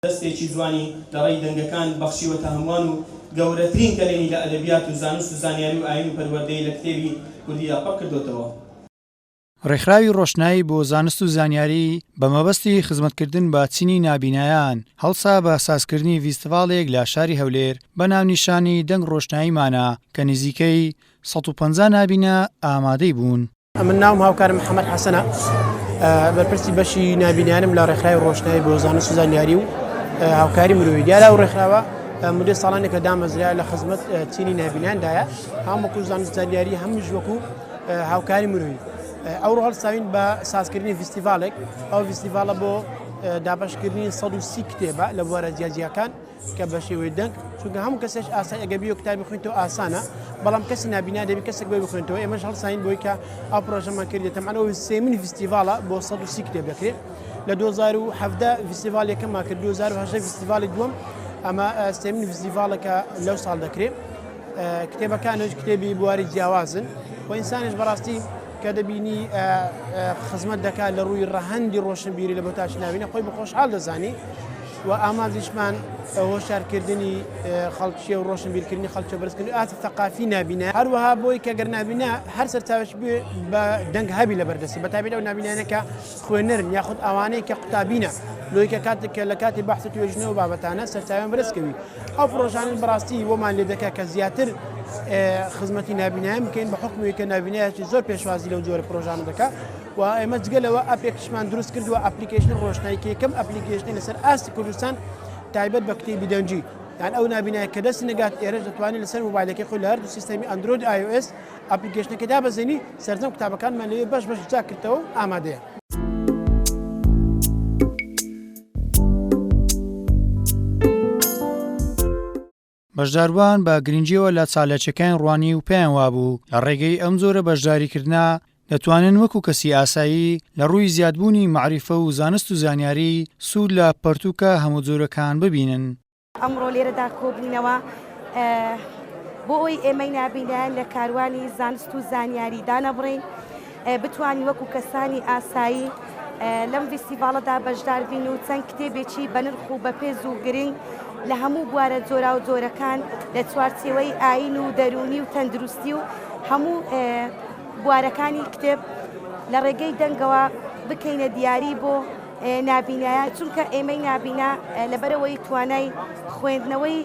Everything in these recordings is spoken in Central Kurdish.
دەستێکی جوانی لە ڕێی دەنگەکان بەخشیوەتە هەمووان و گەورەترین کەلێنی لە ئەدەبیات و زانست و زانیاری و ئایین و پەروەردەیی لە کتێبی کوردیدا پڕ کردۆتەوە. ڕێکخراوی ڕۆشنایی بۆ زانست و زانیاری بە مەبەستی خزمەتکردن بە چینی نابینایان هەڵسا بە سازکردنی ڤیستڤاڵێک لە شاری هەولێر بە ناونیشانی دەنگ ڕۆشناییمانە کە نزیکەی 150 نابینا ئامادەی بوون. ئەمن ناوم هاوکار محەممەد حەسەنە بەرپرسی بەشی نابینانم لە ڕێکخراوی ڕۆشنایی بۆ زانست و زانیاری و هاوکاری مرۆیی دیارە و ڕێکخراوە مدەی ساڵانێکە دامەزرا لە خزمەت چینی نابیناندایە هەم وەکو زانست زانیاری هەمیش وەکو هاوکاری مرۆیی ئەوڕۆ هەڵساوین بە سازکردنی فیستیڤالێک ئەو فیستیڤالە بۆ دابەشکردنی 130 کتێبە لە بوارە جیاجیاکان کە بە شێوەی دەنگ چونکە هەموو کەسێک ئاسای ئەگە بیۆ کتابی خوێنتەوە ئاسانە بەڵام کەسی نابینا دەبی کەسێک بۆی بخوێنتەوە ئێمەش هەڵساین بۆی کە ئەو پرۆژەمان کردێت تەمان ئەو سێمین فیستیڤالە بۆ 130 کتێب دەکرێت لە 2017 فیستیڤال یەکەممان کرد 2018 فیستیڤالی دووەم ئەمە سێمین فیستیڤالەکە لەو ساڵ دەکرێت کتێبەکانش کتێبی بواری جیاوازن و ئینسانش بەڕاستی کە دەبینی خزمەت دەکات لە ڕووی ڕەهەندی ڕۆشنبیری لە بۆتاش ناوینە خۆی بە خۆشحاڵ دەزانی و ئامانجیشمان هۆشارکردنی خەڵکیە و ڕۆشنبیرکردنی خەڵکیە بەرزکردنی ئاستی ثەقافی نابینا هەروەها بۆی کە گەر نابینا هەر سەرچاوەش بێ بە دەنگ هەبی لە بەردەستی بە تایبەت ئەو نابینانە کە خوێنەرن یاخود ئەوانەی کە قوتابینە لۆی کە کاتێک کە لە کاتی بەحث و توێژینەوە بابەتانە سەرچاویان بەرزکەوی ئەو پڕۆژانە بەڕاستی وەمان لێ دەکات کە زیاتر خزمەتی نابینایان بکەین بە حکومی کە نابینایەکی زۆر پێشوازی لەو جۆرە پرۆژانە دەکات و ئێمە جگە لەوە ئەپێکشمان دروست کردووە ئەپلیکیشن ڕۆشنایی کە یەکەم ئەپلیکیشنی لەسەر ئاستی کوردستان تایبەت بە کتێبی دەنگی یان ئەو نابینایە کە دەستی نەگات ئێرەش دەتوانێت لەسەر مۆبایلەکەی خۆی لە هەردوو سیستەمی ئەندرۆید iOS ئەپلیکیشنەکە دابەزێنی سەرجەم کتابەکانمان لەوێ بەش بەش جیا کردەوە و ئامادەیە. بەشداربووان بە گرنگییەوە لە چالاکییەکان ڕوانی و پێیان وابوو لە ڕێگەی ئەم جۆرە بەشداریکردنە دەتوانن وەکو کەسی ئاسایی لە ڕووی زیادبوونی مەعریفە و زانست و زانیاری سوود لە پەرتووکە هەمەجۆرەکان ببینن. ئەمڕۆ لێرەدا کۆبووینەوە بۆ ئەوەی ئێمەی نابینایان لە کاروانی زانست و زانیاری دانەبڕین، بتوانین وەکو کەسانی ئاسایی لەم ڤیستیڤاڵەدا بەشدار بین و چەند کتێبێکی بەنرخ و بەپێز و گرنگ لە هەموو بوارە جۆراوجۆرەکان لە چوارچێوەی ئایین و دەروونی و تەندروستی و هەموو بوارەکانی کتێب لە ڕێگەی دەنگەوە بکەینە دیاری بۆ نابینایان چونکە ئێمەی نابینا لەبەرەوەی توانای خوێندنەوەی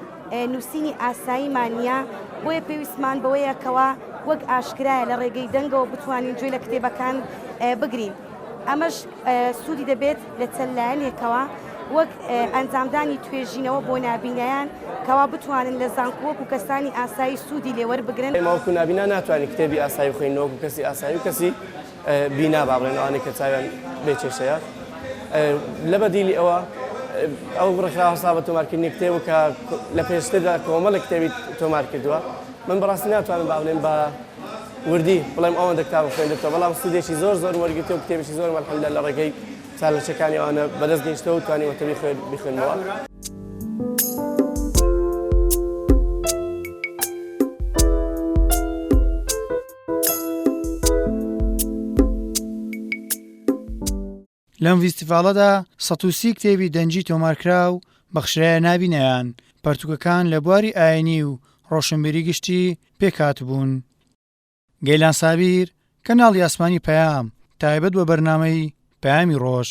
نووسینی ئاساییمان نییە، بۆیە پێویستمان بەوەیە کەوا وەک ئاشکرایە لە ڕێگەی دەنگەوە بتوانین گوێ لە کتێبەکان بگرین. ئەمەش سوودی دەبێت لە چەند لایەنێکەوە وەک ئەنجامدانی توێژینەوە بۆ نابینایان کەوا بتوانن لە زانکۆ وەکو کەسانی ئاسایی سوودی لێ وەربگرن. ئێمە وەکو نابینا ناتوانین کتێبی ئاسایی بخوێنینەوە وەکو کەسی ئاسایی و کەسی بینا با بڵێن ئەوانەی کە چاویان بێ کێشەیە لە بەدیلی ئەوە ئەو ڕێکخراوە هەستا بە تۆمارکردنی کتێب و کە لە پێشتردا کۆمەڵێک کتێبی تۆمار کردووە من بەڕاستی ناتوانم با بڵێم بە وردی بڵێم ئەوەندە کتاب خوێندێتەوە بەڵام سوودێکی زۆر زۆر وەرگرتووە کتێبێکی زۆر الحمدلله لە ڕێگەی چالاکیەکانی ئەوانە بەدەست گەیشتەوە و توانیومە بیخوێنمەوە. لەم ڤیستیڤاڵەدا 130 کتێبی دەنگی تۆمارکراو بەخشرایە نابینایان، پەرتوکەکان لە بواری ئاینی و ڕۆشنبیری گشتی پێکهاتبوون. گەیلان سابیر، کەناڵی ئاسمانی پەیام، تایبەت بە بەرنامەی پەیامی ڕۆژ.